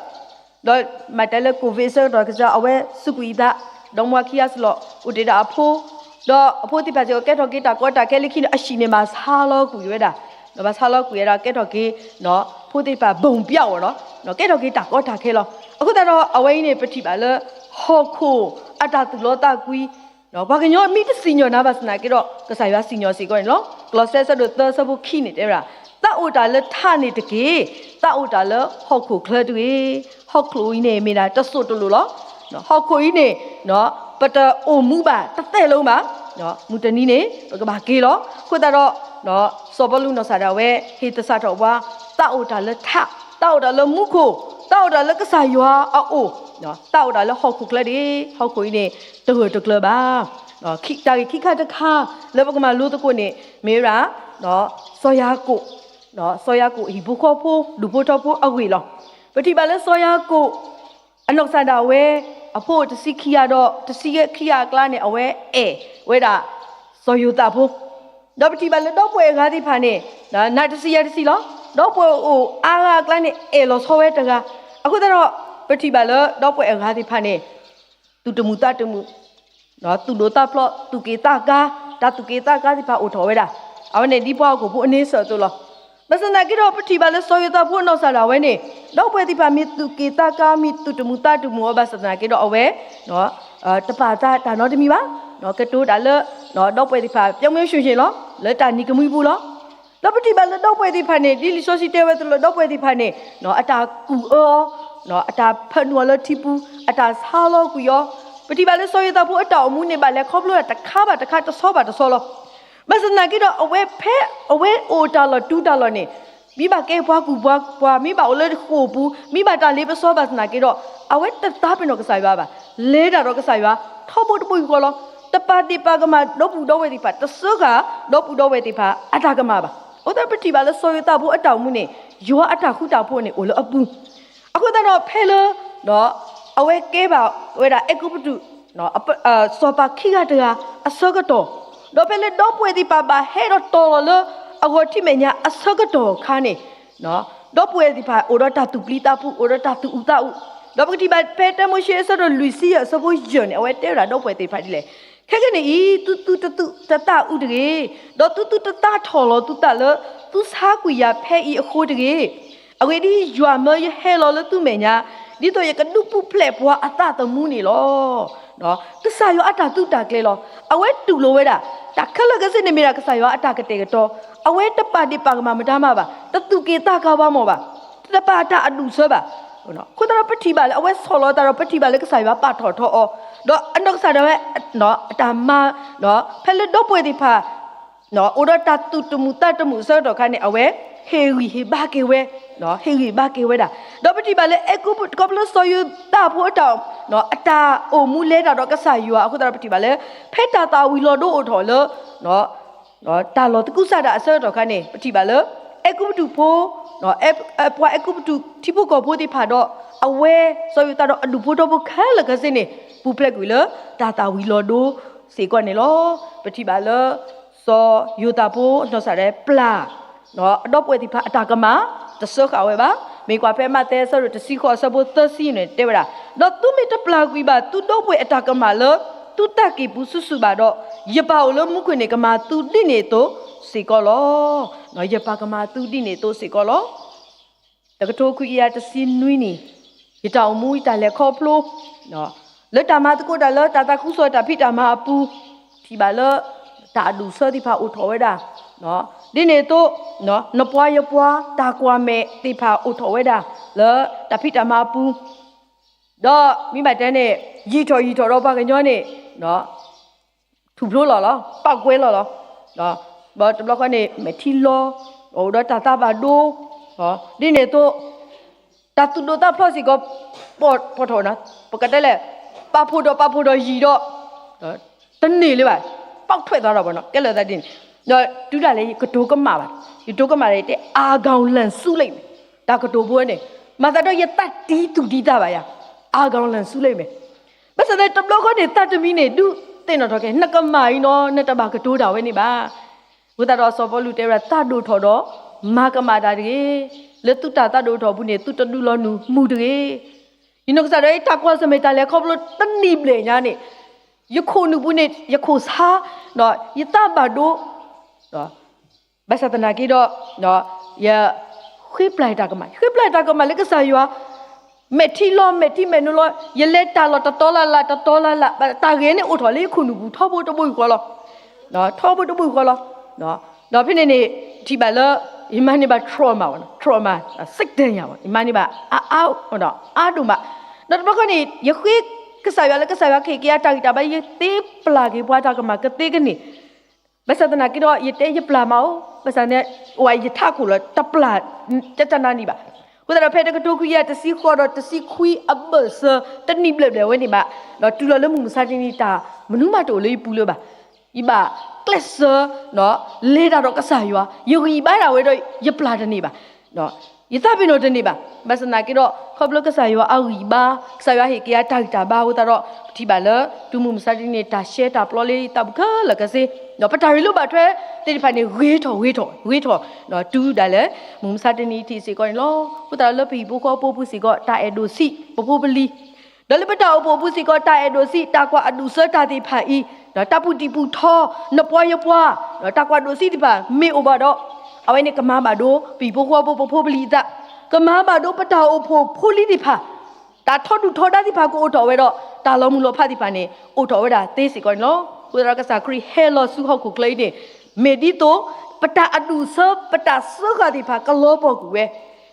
ဒီးမၤတဲလၢ ကိုဗစ် အဆၢကတီၢ်ကစၢ် အဝဲစူးကွံာ်အသး, ဒီးမါခံဂၤစလီၤ အိၣ်တ့ၢ်ဒၣ်အဖိ, ဒီးအဖိသ့ၣ်တဖၣ်စ့ၢ်ကီး ကဲထီၣ်က့ၤတၢ်ကီတၢ်ခဲလၢခံန့ၣ် အဟံၣ်န့ၣ်ဘၣ်ဆါလီၤကွံာ်ဝဲဒၣ်, ဒီးဘၣ်ဆါလီၤကွံာ်ဝဲဒၣ် ကဲထီၣ်က့ၤ ဖိသ့ၣ်တဖၣ် ဘုံပြအီၤနီၤ, ကဲထီၣ်က့ၤတၢ်ကီတၢ်ခဲလီၤ. အဃိသတးဒီး အဝဲအံၤန့ၣ် ပထံၣ်ဘၣ်လၢ ဟီၣ်ခိၣ်အတၢ်သူၣ်လီသးကွံ ပှၤကညီမ့ၢ်တစံၣ်ညီၣ်နၤဘၣ်ဆၣ်သနာ်က့ဒီး ကစၢ်ယွၤစံၣ်ညီၣ်စ့ၢ်ကီးန့ၣ်လီၤ. ကလီးစဲအဆၢဒိၣ်သၢအဆၢဖိခံန့ၣ်တဲဝဲဒၣ်, သးအိၣ်တၢ်လၢထးန့ၣ်တက့ၢ်, သးအိၣ်တၢ်လၢဟီၣ်ခိၣ်ချၢတဂ့ၤ. ဟီၣ်ခိၣ်အံၤန့ၣ်မ့ၢ်ဒၣ်တစိၢ်တလိာ်လီၤ. ဟီၣ်ခိၣ်အံၤန့ၣ် ပတအိၣ်မူဘၣ်တသ့ၣ်လၢၤဘၣ်, မုၢ်တနံၤန့ၣ် ပကဘၣ်က့ၤလီၤ. အဃိသတးဒီး စီၤပီလူးနီၢ်ကစၢ်ဒၣ်ဝဲ ဟ့ၣ်သဆၣ်ထီၣ်ပှၤ, သးအိၣ်တၢ်လၢထး, သးအိၣ်တၢ်လၢမူခိၣ်, သးအိၣ်တၢ်လၢကစၢ်ယွၤအအိၣ်, သးအိၣ်တၢ်လၢဟီၣ်ခိၣ်ချၢတဂ့ၤ. ဟီၣ်ခိၣ်အံၤန့ၣ် တဂၢၢ်တကျၢၤဘၣ်. တၢ်ဂ့ၢ်ခံခါတခါ လၢပကမၤလိသကိးန့ၣ် မ့ၢ်ဝဲဒၣ် စီၤယၤကိာ်, စီၤယၤကိာ်ဟံၣ်ဖိဃီဖိ ဒူၣ်ဖိထၢဖိအဂ့ၢ်လီၤ. ပထံၣ်ဘၣ်လၢစီၤယၤကိာ် အနီၢ်ကစၢ်ဒၣ်ဝဲ အဖိအိၣ်တဆံခံဂၤဒီး တဆံခံဂၤအကျါန့ၣ် အဝဲအဲၣ်ဝဲဒၣ် စီၤယိၤသးဖိ, ဒီးပထံၣ်ဘၣ်လၢဒီပုၢ်ဝဲၢ်အဂၤသ့ၣ်တဖၣ်န့ၣ် နးတဆံယၤတဆံလီၤ. ဒီပုၢ်ဝဲၢ်အိၣ်အါဂၤအကျါန့ၣ် အဲၣ်လီၤဆီဝဲတဂၤ, အဃိသတးဒီး ပထံၣ်ဘၣ်လၢဒီပုၢ်ဝဲၢ်အဂၤသ့ၣ်တဖၣ်န့ၣ် သူၣ်တမုာ်သးတမုာ် သူၣ်ဒိၣ်သးဖျိး သူၣ်က့ၣ်သးကါ, တၢ်သူၣ်က့ၣ်သးကါသ့ၣ်တဖၣ်အိၣ်ထီၣ်ဝဲဒၣ်, အဝဲန့ၣ်ဒ်ပှၤဟီၣ်ခိၣ်ဖိအန့ဆၢၣ်အသိးလီၤ. ဘၣ်ဆၣ်သနာ်က့ဒီး ပထံၣ်ဘၣ်လၢစီၤယိၤသးဖိအနီၢ်ကစၢ်ဒၣ်ဝဲန့ၣ် ဒီပုၢ်ဝဲၢ်သ့ၣ်တဖၣ်မ့ၢ်သူၣ်က့ၣ်သးကါ မ့ၢ်သူၣ်တမုာ်သးတမုာ်အီၤဘၣ်ဆၣ်သနာ်က့ဒီး အဝဲ တပာ်သးတၢ်နီတမံၤဘၣ်, ကတိၤတၢ်လၢ ဒီပုၢ်ဝဲၢ်သ့ၣ်တဖၣ် ပျော်ပျော်ရွှင်ရွှင်လီၤ လၢတၢ်နံၤကမှံပူၤလီၤ. ဒီးပထံၣ်ဘၣ်လၢဒီပုၢ်ဝဲၢ်သ့ၣ်တဖၣ်န့ၣ် ဒ်လံာ်စီဆှံတဲဝဲအသိးလၢ ဒီပုၢ်ဝဲၢ်သ့ၣ်တဖၣ်န့ၣ် အတၢ်ကူၣ်အၢအီၤ အတၢ်ဖၢနုာ်အီၤလၢထံပူၤ အတၢ်ဆါလီၤကွံာ်အီၤ, ပထံၣ်ဘၣ်လၢစီၤယိၤသးဖိအတၢ်အိၣ်မူန့ၣ် ဘၣ်လဲၤခီဖျိတၢ်တခါဘၣ်တခါ တဆီဘၣ်တဆီလီၤ. ဘၣ်ဆၣ်သနာ်က့ဒီး အဝဲဖဲအဝဲအိၣ်တၢ်လီၢ်တူၢ်တၢ်လီၢ်န့ၣ် မ့ၢ်ဘၣ်ကဲပှၤကူၣ်ပှၤပှၤ မ့ၢ်ဘၣ်အိၣ်လၢဃိာ်ပူၤ မ့ၢ်ဘၣ်တၢ်လ့ပစီဘၣ်ဆၣ်သနာ်က့ဒီး အဝဲတသးပ့ၤနီၣ်ကစၢ်ယွၤဘၣ်, လဲၤတၢ်ဒီးကစၢ်ယွၤ ထီဘိတဘိယူၢ်ဃီလီၤ. တပာ်ဒ့ၣ်ပာ်ကမၣ်ဒီပုၢ်ဒီဝဲၢ်သ့ၣ်တဖၣ် တစၢဃာ်ဒီပုၢ်ဒီဝဲၢ်သ့ၣ်တဖၣ်အတၢ်ကမၣ်ဘၣ်. အဃိသတးပထံၣ်ဘၣ်လၢစီၤယိၤသးဖိအတၢ်အိၣ်မူန့ၣ် ယွၤအတၢ်ဃူတၢ်ဖိးန့ၣ်အိၣ်လၢအပူၤ အဃိသတးဒီးဖဲလၢ အဝဲကဲဘၣ်ဝဲဒၣ်အဲၤကူပတူး စီၤပၤခံဂၤတဂၤအဆၢကတီၢ်, ဒီးဖဲလၢဒီပုၢ်ဝဲၢ်သ့ၣ်တဖၣ်ဘၣ်ဟဲဒီးတီၤလီၤလၢ အဂီၤထံးမဲာ်ညါအဆၢကတီၢ်အခါန့ၣ်, ဒီပုၢ်ဝဲၢ်သ့ၣ်တဖၣ်အိၣ်ဒီးတၢ်သူၣ်ပျံၤသးဖုး အိၣ်ဒီးတၢ်သူၣ်အုးသးအုး, ဒီးပကထံၣ်ဘၣ်ဖဲတၢမိၤၡ့အဆၢဒိၣ်လွံၢ်ဆံယဲၢ်အဆၢဖိယဲၢ်န့ၣ် အဝဲတဲဝဲဒၣ်ဒီပုၢ်ဝဲၢ်သ့ၣ်တဖၣ်ဒ်လဲၣ်, ခဲကနံၣ်အံၤ သုသုတသူၣ်တသးအုးတဂ့ၤ, ဒီးသုသုတသးထီၣ်လီၤသုသးလၢ သုဆါကွံာ်ယၤဖဲအံၤအဃိတဂ့ၤ. အဂ့ၢ်ဒ်အံၤ, ယွၤမၢယဟဲလီၤလၢသုမဲာ်ညါ, ဒ်သိးယကဒုးပူၤဖျဲးပှၤအသးသမူန့ၣ်လီၤ. ကစၢ်ယွၤအတၢ်သုးတၢ်ကျဲၤလီၤ. အဝဲတူၢ်လိာ်ဝဲဒၣ် တၢ်ခဲလၢာ်ခဲဆ့န့ၣ်မ့ၢ်ဒၣ်ကစၢ်ယွၤအတၢ်ကတဲာ်ကတီၤ, အဝဲတပာ်ဒ့ၣ်ပာ်ကမၣ်မတၤမးဘၣ်, တသူၣ်က့ၣ်သးကါဘၣ်မးဘၣ်, တပာ်တၢ်အဒူၣ်အဆၢဘၣ်. အဃိသတးဒီးပထံၣ်ဘၣ်လၢအဝဲဆီၣ်လီၤသးဒီး ပထံၣ်ဘၣ်လၢကစၢ်ယွၤပာ်ထီၣ်ထီအီၤ, ဒီးအနီၢ်ကစၢ်ဒၣ်ဝဲ အတၢ်မၤ ဖဲလၢဒီပုၢ်ဝဲၢ်သ့ၣ်တဖၣ် အိၣ်ဒီးတၢ်သူၣ်တမုာ်သးတမုာ်အဆၢကတီၢ်ခါန့ၣ် အဝဲဟ့ၣ်ဂံၢ်ဟ့ၣ်ဘါက့ၤဝဲ, ဟ့ၣ်ဂံၢ်ဘါက့ၤဝဲဒၣ်. ဒီးပထံၣ်ဘၣ်လၢအဲၤကူပတူး ခီဖျိစီၤယိၤသးဖိအတၢ် အတၢ်အိၣ်မူလဲၤတၢ်ဒီးကစၢ်ယွၤအဃိသတးဒီး ပထံၣ်ဘၣ်လၢ ဖဲတၢ်သၣ်ဝံၤလီၤဒိအိၣ်ထီၣ်လၢ တၢ်လီၢ်သကုၤဆးဒးအဆၢကတီၢ်ခါန့ၣ် ပထံၣ်ဘၣ်လၢ အဲၤကူပတူးဖိ ပှၤအဲၤကူပတူးထံဖိကီၢ်ဖိသ့ၣ်တဖၣ်ဒီး အဝဲစီၤယိၤသးဒီးအဒူၣ်ဖိထၢဖိခဲလၢာ်ခဲဆ့န့ၣ် ပူၤဖျဲးကွံာ်လၢတၢ်သၣ်ဝံၤလီၤဒိစ့ၢ်ကီးန့ၣ်လီၤ. ပထံၣ်ဘၣ်လၢ စီၤယိၤသးဖိအနီၢ်ကစၢ်ဒၣ်ဝဲပျၢ် အဒီပုၢ်ဝဲၢ်သ့ၣ်တဖၣ်အတၢ်ကမၣ် တစၢဃာ်ဝဲဘၣ်. မ့ၢ်ကွၢ်ဖဲမးသဲအဆၢဒိၣ်တဆံဃိးအဆၢဖိသၢဆံန့ၣ်တဲဝဲဒၣ်, ဒီးသုမ့ၢ်တပျၢ်ကွံာ်ဘၣ် သုဒီပုၢ်ဝဲၢ်အတၢ်ကမၣ်လၢ သုတၢ်က့ၢ်ပူၤစုာ်စုာ်ဘၣ်ဒီး, ယပၢ်အိၣ်လၢမူခိၣ်န့ၣ် ကမၤသုဒ်န့ၣ်အသိးစ့ၢ်ကီးလီၤ. ယပၢ်ကမၤသုဒ်န့ၣ်အသိးစ့ၢ်ကီးလီၤ. တကထိခွံကယၤတဆံနွံနံၣ်, ယတၢ်အိၣ်မူ ယတၢ်လဲၤခီဖျိ လၢတၢ်မၤသကိးတၢ်လၢတၢ်သးခုကစီၣ်တၢ်ဖံးတၢ်မၤအပူၤ, ထံၣ်ဘၣ်လၢ တၢ်အဒူၣ်အဆၢသ့ၣ်တဖၣ်အိၣ်ထီၣ်ဝဲဒၣ်, ဒ်န့ၣ်အသိး နပှၤယပှၤတၢ်ကွၢ်မဲာ်သ့ၣ်တဖၣ်အိၣ်ထီၣ်ဝဲဒၣ် လၢတၢ်ဖံးတၢ်မၤအပူၤ, ဒီးမ့ၢ်ဘၣ်တဲန့ၣ် ယံာ်ထီၣ်ယံာ်ထီၣ်ဒီးပှၤကညီန့ၣ် ထူၣ်ဖျိလီၤလီၤ, ပာ်ကွဲလီၤလီၤ. ဒီးတဘျီဃီန့ၣ် မဲာ်ထံလီၤ, အိၣ်ဒီးတၢ်သးဘၣ်ဒိ, ဒ်န့ၣ်အသိး တၢ်သူၣ်ဒိၣ်သးဖျိးစ့ၢ်ကီး ပိာ်ထီၣ်, ပကတဲလဲၣ်, ပာ်ဖှိၣ်ဒီးပာ်ဖှိၣ်ဒီးယံာ်ဒီး တန့ၢ်လၢၤဘၣ်, ပာ်ထွဲးသးဒီးဘၣ်နီၤ ကဲလၢာ်သးဒ်န့ၣ်, ဒီးတုၤဒၣ်လဲာ်ယကတိၤကမၣ်ဘၣ်, ယကတိၤကမၣ်ဒီးယတဲ အါခေါင်းလန့်ဆူလိမ့်မယ်, တၢ်ကတိၤဖိန့ၣ် မၤသးဒီးယသးတံၤသူၣ်တံၤသးဘၣ်ယၤ, အါခေါင်းလန့်ဆူလိမ့်မယ်. ဘၣ်ဆၣ်သနာ်က့တဘျီဃီန့ၣ် သးတမံန့ၣ် ဒုးသ့ၣ်နီၣ်ထီၣ်က့ၤ နကမၣ်အံၤနီၤ နတဘၣ်ကတိၤတၢ်ဝဲန့ၣ်ဘၣ်. အဃိသတးဒီးစီၤပီလူးတဲဝဲဒၣ် သးဒိၣ်ထီၣ်ဒီး မၤကမၣ်တၢ်တဂ့ၤ, လၢသုတၢ်သးဒိၣ်ထီၣ်အပူၤန့ၣ် သုတဒုးလီၤနုာ်မုာ်တဂ့ၤ. ယနီၢ်ကစၢ်ဒၣ်အံၤ တၢ်ကွၢ်ဆၢၣ်မဲာ်တၢ်လဲၤခီဖျိတနံၣ်ဘျဲၣ်ညါန့ၣ် ယခိၣ်နူာ်ပူၤန့ၣ် ယခိၣ်ဆါ, ယသးဘၣ်ဒိ ဘၣ်ဆၣ်သနာ်က့ဒီး ယဃ့ပျၢ်ယတၢ်ကမၣ်, ဃ့ပျၢ်ယတၢ်ကမၣ်လၢကစၢ်ယွၤ, မဲာ်ထံလီၤ မဲာ်ထံမဲာ်နိလီၤ, ယလဲၤတၢ်လီၢ်တတီၤလၢ်လၢ် တတီၤလၢ်လၢ်, တၢ်ဂ့ၤန့ၣ်အိၣ်ထီၣ်လၢယခိၣ်နူာ်ပူၤ ထီဘိတဘိယူၢ်ဃီလီၤ. ထီဘိတဘိယူၢ်ဃီလီၤ. ဒီးဖဲန့ၣ်န့ၣ် ထံၣ်ဘၣ်လၢ ယမၤန့ၢ်ဘၣ် trauma ဘၣ်, trauma, စိတ်ဒဏ်ရာ ဘၣ်, ယမၤန့ၢ်ဘၣ် အါဒိၣ်မး. ဒီးတဘျီဃီန့ၣ် ယဃ့ကစၢ်ယွၤလၢကစၢ်ယွၤကဟ့ၣ်က့ၤယၤတၢ်ဂံၢ်တၢ်ဘါ ယသ့ပျၢ်က့ၤပှၤတၢ်ကမၣ်ကသ့ကန့ၢ် ဘၣ်ဆၣ်သနာ်က့ဒီး ယတဲယပျၢ်မးအိၣ်, ဘၣ်ဆၣ်န့ၣ် အိၣ်ယထးခိၣ်လီၤ တပျၢ် တတနၤနံၣ်ဘၣ်. အဃိသတးဒီး ဖဲတကထိခွံကယၤတဆံဃိးဒီးတဆံခွံအဘၢၣ်စၢၤ တနံၣ်ဘျဲၣ်ဘျဲၣ်ဝဲန့ၣ်ဘၣ်, ဒီးတုၤလီၤလၢမုၢ်မဆါတနံၤ တၢ်မနုၤမးတအိၣ်လၢယပူၤလၢၤဘၣ်. ယဘၣ်ကျဲးစၢး လဲၤတၢ်ဒီးကစၢ်ယွၤ, ယဂံၢ်ဘါဒၣ်ဝဲဒီး ယပျၢ်တန့ၢ်ဘၣ်. ယသးပ့ၤနီၣ်တန့ၢ်ဘၣ်. ဘၣ်ဆၣ်သနာ်က့ဒီး ခီဖျိကစၢ်ယွၤအဂံၢ်ဘါ, ကစၢ်ယွၤဟ့ၣ်က့ၤယၤတၢ်ဂံၢ်တၢ်ဘါအဃိသတးဒီး ပထံၣ်ဘၣ်လၢ တုၤမုၢ်မဆါတနံၤန့ၣ် တၢ်ရှဲတၢ်ပျီလၢယသးပူၤခဲလၢာ်ခဲဆ့, ဒီးပတၢ်ရ့လိာ်ဘၣ်ထွဲသ့ၣ်တဖၣ်န့ၣ် ဂ့ၤထီၣ်ဂ့ၤထီၣ်ဂ့ၤထီၣ်, တုၤဒၣ်လဲာ် မုၢ်မဆါတနံၤထံၣ်စ့ၢ်ကီးန့ၣ်လီၤ. အဃိသတးဒီးလၢပဟံၣ်ဖိဃီဖိပူၤစ့ၢ်ကီး တၢ်အဲၣ်ဒိးဆံး ပဖိပလံၤ ဒီးလၢပတၢ်အိၣ်ဖှိၣ်ပူၤစ့ၢ်ကီး တၢ်အဲၣ်ဒိးဆံး တၢ်ကွၢ်အဒူၣ်အဆၢတၢ်သ့ၣ်တဖၣ်အံၤ, တၢ်ပူၤတံာ်ပူၤထီ နပှၤယပှၤ, တၢ်ကွၢ်ဒိၣ်ဆံးသ့ၣ်တဖၣ် မ့ၢ်အိၣ်ဘၣ်ဒီး အဝဲန့ၣ်ကမၤဘၣ်ဒိ ပဟံၣ်ဖိဃီဖိပဖိပလံၤအသး, ကမၤဘၣ်ဒိပတၢ်အိၣ်ဖှိၣ်ဖိလံၤသ့ၣ်တဖၣ်, တၢ်ထီဒုၣ်ထီဒါသ့ၣ်တဖၣ်ကအိၣ်ထီၣ်ဝဲဒီး တၢ်လီၤမုၢ်လီၤဖးသ့ၣ်တဖၣ်န့ၣ် အိၣ်ထီၣ်ဝဲဒၣ်သ့စ့ၢ်ကီးန့ၣ်လီၤ. အဃိသတးဒီးကစၢ်ခရံာ်ဟဲလီၤဆူဟီၣ်ခိၣ်ချၢအံၤန့ၣ် မ့ၢ်ဒ်သိး ပတၢ်အဒူၣ်အဆၢ ပတၢ်စၢဃာ်သ့ၣ်တဖၣ်ကလီၤပှီၢ်ကွံာ်ဝဲ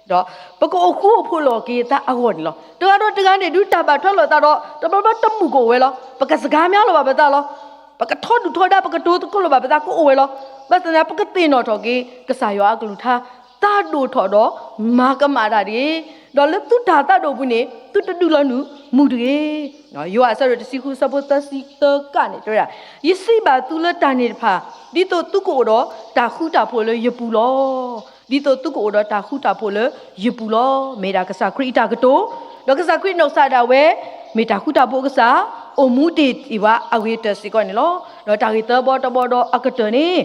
ဒီးပကအိၣ်ဃူအိၣ်ဖိးလိာ်က့ၤသးအဂီၢ်န့ၣ်လီၤ. တဂၤဒီးတဂၤန့ၣ် ဒုးတၢ်ဘၣ်ထွဲလိာ်သးဒီး တဘျီဘျီတမုာ်ကအိၣ်ဝဲလီၤ. ပကစကားများလိာ်ဘၣ်ပသးလီၤ. ပကထီဒုၣ်ထီဒါ ပကတိၤသကိးလိာ်ဘၣ်ပသးကအိၣ်ဝဲလီၤ. ဘၣ်ဆၣ်သနာ်က့ ပကသ့ၣ်နီၣ်ထီၣ်က့ၤ ကစၢ်ယွၤအကလုၢ်ကထါ သးဒိၣ်ထီၣ်ဒီး မၤကမၣ်တၢ်တဂ့ၤ. ဒီးလၢသုတၢ်သးဒိၣ်ပူၤန့ၣ် သုတဒုးလီၤနုာ်မုာ်တဂ့ၤ. ယိၤဟၣ်အဆၢဒိၣ်တဆံဃု အဆၢဖိသၢဆံသၢကးန့ၣ် တဲဝဲဒၣ်, ယစံးဘၣ်သုလၢတၢ်န့ၣ်တဖၣ် ဒ်သိးသုကအိၣ်ဒီးတၢ်ဃူတၢ်ဖိးလၢယပူၤလီၤ. ဒ်သိးသုကအိၣ်ဒီးတၢ်ဃူတၢ်ဖိးလၢယပူၤလီၤ. မ့ၢ်ဒၣ်ကစၢ်ခရံာ်အတၢ်ကတိၤ, ဒီးကစၢ်ခရံာ်နီၢ်ကစၢ်ဒၣ်ဝဲ မ့ၢ်တၢ်ဃူတၢ်ဖိးအကစၢ်, အိၣ်မူတ့ၢ်တ့ၢ်ဘၣ်အဂ့ၤကတၢၢ်စ့ၢ်ကီးန့ၣ်လီၤ. ဒီးတၢ်ဂ့ၢ်သၢဘီတဘီဒီးအကတၢၢ်န့ၣ်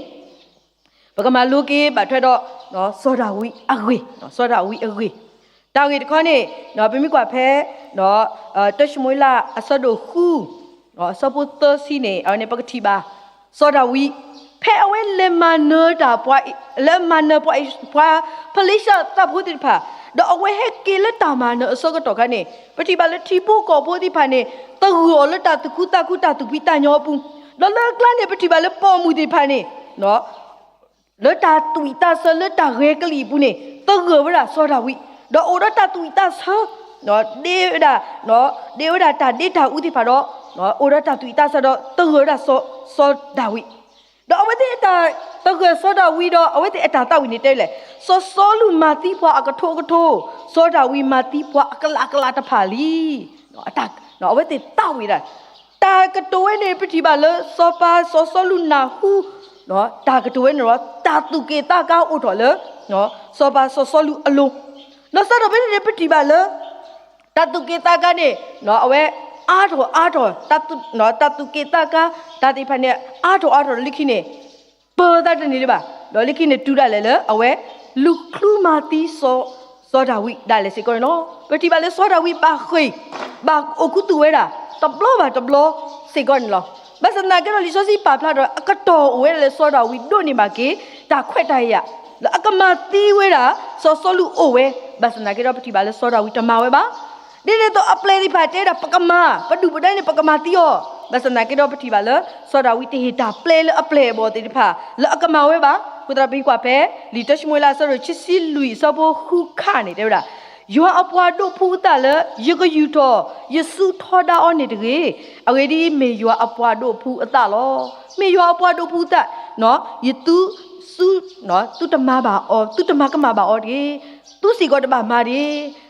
ပကမၤလိက့ၤဘၣ်ထွဲဒီး စီၤဒၤဝံးအဂ့ၢ်, စီၤဒၤဝံးအဂ့ၢ်, တၢ်ဂ့ၢ်တခီန့ၣ် ပမ့ၢ်ကွၢ်ဖဲ တၢၡမူၤအ့လးအဆၢဒိၣ်ဃု အဆၢဖိသၢဆံန့ၣ် အဝဲန့ၣ်ပကထံၣ်ဘၣ် စီၤဒၤဝံး ဖဲအဝဲလဲၤမၤနၢၤတၢ်ပှၤ လဲၤမၤနၢၤပှၤ ပှၤဖလ့ၡသးဖိသ့ၣ်တဖၣ် ဒီးအဝဲဟဲက့ၤလၢတၢ်မၤနၢၤအဆၢကတီၢ်ခါန့ၣ် ပထံၣ်ဘၣ်လၢထံဖိကီၢ်ဖိသ့ၣ်တဖၣ်န့ၣ် သဂၢၢ်အီၤလၢတၢ်သူၣ်ခုသးခု တၢ်သူၣ်ဖှံသးညီအပူၤ, ဒီးလၢအကျါန့ၣ် ပထံၣ်ဘၣ်လၢပိာ်မုၣ်သ့ၣ်တဖၣ်န့ၣ် လၢတၢ်သူၣ်ဝံၣ်သးဆၢလၢတၢ်ဂဲၤကလံၣ်အပူၤန့ၣ် သဂၢၢ်ဝဲဒၣ်စီၤဒၤဝံး, ဒီးအိၣ်ဒီးတၢ်သူၣ်ဝံၣ်သးဆၢ ဒ့ဝဲဒၣ် ဒ့ဝဲဒၣ်တၢ်ဒ့တၢ်အူသ့ၣ်တဖၣ်ဒီး အိၣ်ဒီးတၢ်သူၣ်ဝံၣ်သးဆၢဒီးသဂၢၢ်ဝဲဒၣ်စီၤဒၤဝံး, ဒီးအဝဲသ့ၣ်အတၢ်သဂၢၢ်စီၤဒၤဝံးဒီး အဝဲသ့ၣ်အတၢ်သးဝံၣ်န့ၣ်တဲလဲၣ်, စီၤစီလူးမၤသံပှၤအကထိအကထိ, စီၤဒၤဝံးမၤသံပှၤအကလးကလးတဖၣ်လံ. အဝဲသ့ၣ်သးဝံၣ်ဒၣ် တၢ်ကတိၤဝဲန့ၣ် ပထံၣ်ဘၣ်လၢစီၤပၤစီၤစီလူးနၢ်ဟူ တၢ်ကတိၤဝဲန့ၣ်ဒီး တၢ်သူၣ်က့ၣ်သးကါအိၣ်ထီၣ်လၢ စီၤပၤစီၤစီလူးအလိၤ, ဒီးစးထီၣ်ဖဲန့ၣ်န့ၣ် ပထံၣ်ဘၣ်လၢ တၢ်သူၣ်က့ၣ်သးကါန့ၣ် အဝဲအါထီၣ်အါထီၣ် တၢ်သူၣ်က့ၣ်သးကါ တၢ်သ့ၣ်တဖၣ်န့ၣ် အါထီၣ်အါထီၣ်ဒီးလၢခံန့ၣ် ပၢသးတန့ၢ်လၢၤဘၣ်, ဒီးလၢခံန့ၣ်တုၤဒၣ်လဲာ်လၢအဝဲ လူၤချုမၤသံစီၤ စီၤဒၤဝံးဒၣ်လဲာ်စ့ၢ်ကီးန့ၣ်လီၤ. ပထံၣ်ဘၣ်လၢစီၤဒၤဝံးဘၣ်ဃ့ၢ် ဘၣ်အိၣ်ခူသူၣ်ဝဲဒၣ် တဘျီဘၣ်တဘျီစ့ၢ်ကီးန့ၣ်လီၤ. ဘၣ်ဆၣ်သနာ်က့ဒီး လံာ်စီဆှံပာ်ဖျါထီၣ် အကတီၢ်အိၣ်ဝဲဒၣ်လၢစီၤဒၤဝံးဒိးန့ၢ်ဘၣ်က့ၤ တၢ်ခွဲးတၢ်ယာ် လၢအကမၤသံဝဲဒၣ် စီၤစီလူးအိၣ်ဝဲ, ဘၣ်ဆၣ်သနာ်က့ဒီး ပထံၣ်ဘၣ်လၢစီၤဒၤဝံးတမၤဝဲဘၣ်. ဒ်န့ၣ်အသိးအပျဲၢ်သ့ၣ်တဖၣ်တဲဝဲဒၣ် ပကမၤ, ပဒုၣ်ပဒါန့ၣ် ပကမၤသံအီၤ, ဘၣ်ဆၣ်သနာ်က့ဒီး ပထံၣ်ဘၣ်လၢ စီၤဒၤဝံးတဟ့ၣ်တၢ်ပျဲလၢအပျဲၢ်အဘီၣ်သ့ၣ်တဖၣ် လၢအကမၤဝဲဘၣ်. အဃိသတးဒီး ပကွၢ်ဖဲ လံာ်တၢၡမူၤအ့လး အဆၢဒိၣ်ခံဆံလွံၢ်အဆၢဖိဃုခါန့ၣ် တဲဝဲဒၣ်, ယွၤအပှၤဒိးဖှူအသးလၢ ယကယူာ်ထီၣ် ယစုထီဒါအီၤန့ၣ်တဂ့ၤ, အဂ့ၢ်ဒ်အံၤ, မ့ၢ်ယွၤအပှၤဒိးဖှူအသးလီၤ. မ့ၢ်ယွၤအပှၤဒိးဖှူအသး, ယသု, သု, သုတမၤဘၣ်အီၤ, သုတမၤကမၣ်ဘၣ်အီၤတဂ့ၤ, သုစ့ၢ်ကီးတဘၣ်မၤတဂ့ၤ.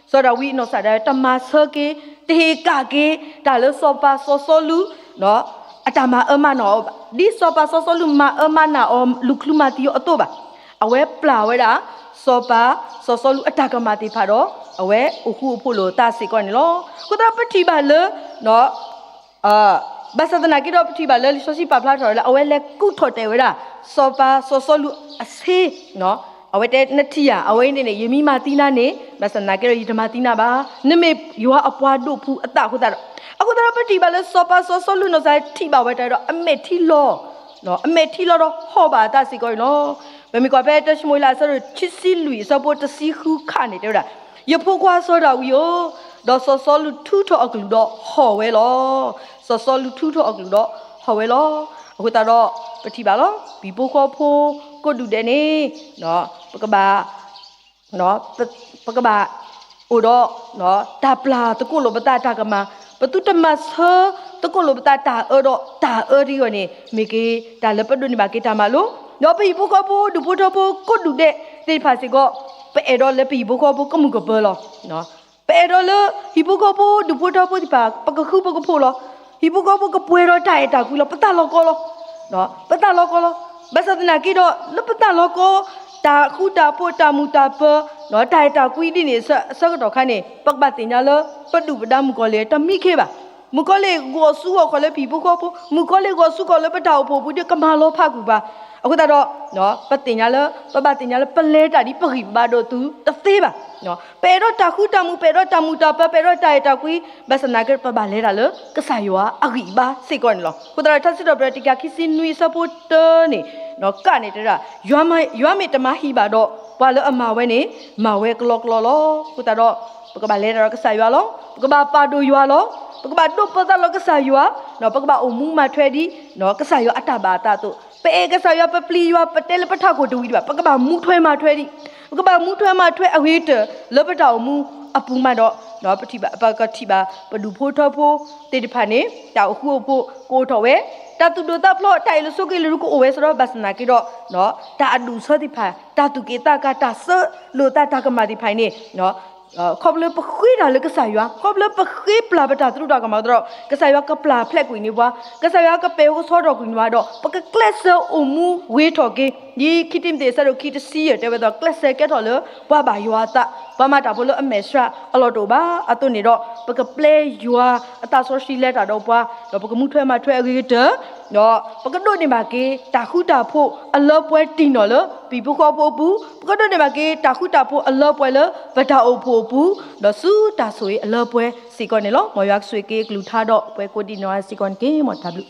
စီၤဒၤဝံးအနီၢ်ကစၢ်ဒၣ် တမၤဆၢက့ၤ, တဟ့ၣ်ကၣ်က့ၤ တၢ်လၢစီၤပၤစီၤစီလူး အတၢ်မၤအၢမၤနးအီၤဘၣ်. ဒ်စီၤပၤစီၤစီလူးမၤအၢမၤနးအီၤ လူၤချုမၤသံအီၤအသိးဘၣ်. အဝဲပျၢ်ဝဲဒၣ် စီၤပၤစီၤစီလူးအတၢ်ကမၣ်သ့ၣ်တဖၣ်ဒီး အဝဲအိၣ်ဃူအိၣ်ဖိးလိာ်အသးစ့ၢ်ကီးန့ၣ်လီၤ. အဃိသတးဒီး ပထံၣ်ဘၣ်လၢ ဘၣ်ဆၣ်သနာ်က့ဒီး ပထံၣ်ဘၣ်လၢလံာ်စီဆှံပာ်ဖျါထီၣ်လၢ အဝဲလဲၤကူၣ်ထီၣ်တဲာ်ဝဲဒၣ် စီၤပၤစီၤစီလူးအဆ့, အဝဲတဲ နထံၣ်ဧါ, အဝဲအံၤန့ၣ်န့ၣ် ယမ့ၢ်မၤသံနၤန့ၣ် ဘၣ်ဆၣ်သနာ်က့ဒီး ယတမၤသံနၤဘၣ်, နမ့ၢ်ယွၤအပှၤဒိးဖှူအသးအဃိသတးဒီး, အဃိသတးဒီး ပထံၣ်ဘၣ်လၢစီၤပၤစီၤစီလူးနီၢ်ကစၢ်ဒၣ်ထံၣ်ဘၣ်ဝဲတၢ်ဒီး အမဲာ်ထံလီၤ အမဲာ်ထံလီၤဒီးဟီၣ်ဘၣ်အသးစ့ၢ်ကီးန့ၣ်လီၤ. ပမ့ၢ်ကွၢ်ဖဲတၢၡမူၤအ့လး အဆၢဒိၣ်ခံဆံလွံၢ် အဆၢဖိတဆံဃုခါန့ၣ် တဲဝဲဒၣ်, ယဖိခွါစီၤဒၤဝံးဧၢ, ဒီးစီၤစီလူးထုးထီၣ်အကလူးဒီးဟီၣ်ဝဲလီၤ. စီၤစီလူးထုးထီၣ်အကလူးဒီးဟီၣ်ဝဲလီၤ. အဃိသတးဒီး ပထံၣ်ဘၣ်လီၤ. ပဟံၣ်ဖိဃီဖိကိးဒူၣ်ဒဲးန့ၣ် ပကဘၣ် ပကဘၣ်အိၣ်ဒီး တၢ်ပျၢ်သကိးလိာ်ပသးတၢ်ကမၣ်, ပသုတမၤဆၢသကိးလိာ်ပသးတၢ်အၢဒီးတၢ်အၢတဂ့ၤန့ၣ် မ့ၢ်က့ၤတၢ်လၢပဒိးန့ၢ်ဘၣ်က့ၤတၢ်မၤလိာ်, ဒီးပဟံၣ်ဖိဃီဖိဒူၣ်ဖိထၢဖိကိးဒူၣ်ဒဲးသ့ၣ်တဖၣ်စ့ၢ်ကီး ပအဲၣ်ဒိးလၢပဟံၣ်ဖိဃီဖိကမုာ်ကပၢၤလီၤ. ပအဲၣ်ဒိးလၢ ဟံၣ်ဖိဃီဖိဒူၣ်ဖိထၢဖိသ့ၣ်တဖၣ် ပကဃူပကဖိးလီၤ. ဟံၣ်ဖိဃီဖိကပှဲၤဒီးတၢ်အဲၣ်တၢ်ကွံလီၤ. ပသးလီၤကီလီၤ. ပသးလီၤကီလီၤ. ဘၣ်ဆၣ်သနာ်က့ဒီး လၢပသးလီၤကီ တၢ်ဃူတၢ်ဖိး တၢ်မုာ်တၢ်ပၢၤ တၢ်အဲၣ်တၢ်ကွံဒ်န့ၣ် အဆၢကတီၢ်ခါန့ၣ် ပကဘၣ်သ့ၣ်ညါလၢ ပဒုၣ်ပဒါမုၣ်ကီၤလံၢ်တမံခ့ဘၣ်. မုၣ်ကီၤလံၢ်ဂီၤဆူဂီၤခီၣ်လၢပဟံၣ်ဖိဃီဖိ, မုၣ်ကီၤလံၢ်ဂီၤဆူဂီၤခီၣ်လၢပတၢ်အိၣ်ဖှိၣ်အပူၤဒီး ကမၤလီၤဖးကွံာ်ပှၤ. အဃိသတးဒီး ပသ့ၣ်ညါလၢ ပဘၣ်သ့ၣ်ညါလၢ ပလဲၤတၢ်ဒ်ပဂံၢ်ပဘါဒီးသုတသ့ဘၣ်. ပအဲၣ်ဒိးတၢ်ဃူတၢ်မုာ်, ပအဲၣ်ဒိးတၢ်မုာ်တၢ်ပၢၤ, ပအဲၣ်ဒိးတၢ်အဲၣ်တၢ်ကွံ, ဘၣ်ဆၣ်သနာ်က့ ပဘၣ်လဲၤတၢ်လၢကစၢ်ယွၤအဂံၢ်အဘါစ့ၢ်ကီးန့ၣ်လီၤ. အဃိသတးဒီး ထါစံးထီၣ်ပတြၢၤ တကယၤခံဆံနွံ အဆၢဖိတၢန့ၣ် ကးန့ၣ်တဲဒၣ် ယွၤမ့ၢ်တမၤဟံၣ်ဘၣ်ဒီး ပှၤလၢအမၤဝဲန့ၣ် မၤဝဲကလီကလီလီၤ. အဃိသတးဒီး ပကဘၣ်လဲၤတၢ်ဒီးကစၢ်ယွၤလီၤ. ပကဘၣ်ပာ်ဒိၣ်ယွၤလီၤ. ပကဘၣ်ဒိးပၢသးလၢကစၢ်ယွၤ, ပကဘၣ်အိၣ်မူမၤထွဲဒ် ကစၢ်ယွၤအတၢ်ဘၣ်အသးအသိး, ပအဲၣ်ကစၢ်ယွၤ ပပျံၤယွၤ ပတဲလၢပထးခိၣ်တဝံၤဒံးဘၣ်, ပကဘၣ်မူထွဲမၤထွဲဒံး, ပကဘၣ်မူထွဲမၤထွဲအဂ့ၤကတၢၢ် လၢပတၢ်အိၣ်မူအပူၤမးဒီး ပထံၣ်ဘၣ် ပကထံၣ်ဘၣ် ပဒူၣ်ဖိထၢဖိသ့ၣ်တဖၣ်န့ၣ် တၢ်အိၣ်ဃူအိၣ်ဖိးကအိၣ်ထီၣ်ဝဲ, တၢ်သူၣ်ဒိၣ်သးဖျိး တၢ်အ့ၣ်လိာ်ဆိးက့လိာ်ကအိၣ်ဝဲစ့ၢ်ကီး, ဘၣ်ဆၣ်သနာ်က့ဒီး တၢ်အဒူၣ်အဆၢသ့ၣ်တဖၣ်, တၢ်သူၣ်က့ၣ်သးကါ, တၢ်ဆၢလိာ်သးတၢ်ကမၣ်သ့ၣ်တဖၣ်အံၤန့ၣ် ခီဖျိလၢပဃ့တၢ်လၢကစၢ်ယွၤ, ခီဖျိလၢပဃ့ပျၢ်ပတၢ်သရူးတၢ်ကမၣ်အဃိဒီး ကစၢ်ယွၤကပျၢ်ဖျဲးကွံာ်န့ၢ်ပှၤ, ကစၢ်ယွၤကပဲာ်အိၣ်ကဆီထီၣ်ကွံာ်န့ၢ်ပှၤဒီး ပကကျဲးစၢးအိၣ်မူဂ့ၤထီၣ်က့ၤ, ဒ်ခံတံၤမသ့း အဆၢဒိၣ်ခံ တဆံယဲၢ် တဲဝဲဒၣ် ကျဲးစၢးကဲထီၣ်လၢ ပှၤဘၣ်ယွၤအသး, ပှၤမၤတၢ်ဖိလၢအမဲာ်ဆှးအလီၢ်တအိၣ်ဘၣ်အသိးန့ၣ်ဒီး ပကပျဲယွၤအသးစီဆှံလဲၤတၢ်ဒီးပှၤ, ဒီးပကမူထွဲမၤထွဲအဂ့ၤကတၢၢ် ဒီးပကဒိးန့ၢ်ဘၣ်က့ၤ တၢ်ဃူတၢ်ဖိးအလၢပှဲၤတံၢ်နီၢ်လၢ ပဟံၣ်ဖိဃီဖိအပူၤ, ပကဒိးန့ၢ်ဘၣ်က့ၤ တၢ်ဃူတၢ်ဖိးအလၢပှဲၤလၢ ပတၢ်အိၣ်ဖှိၣ်အပူၤ, ဒီးဆူတၢ်ဆိၣ်ဂ့ၤအလၢပှဲၤစ့ၢ်ကီးန့ၣ်လီၤ. မ်ယွၤကဆိၣ်ဂ့ၤက့ၤအကလုၢ်ကထါဒီးပှၤကိးဒံးနီၢ်ဂၤစ့ၢ်ကီးန့ၣ်တက့ၢ်. မ်တၢ်ဘျုး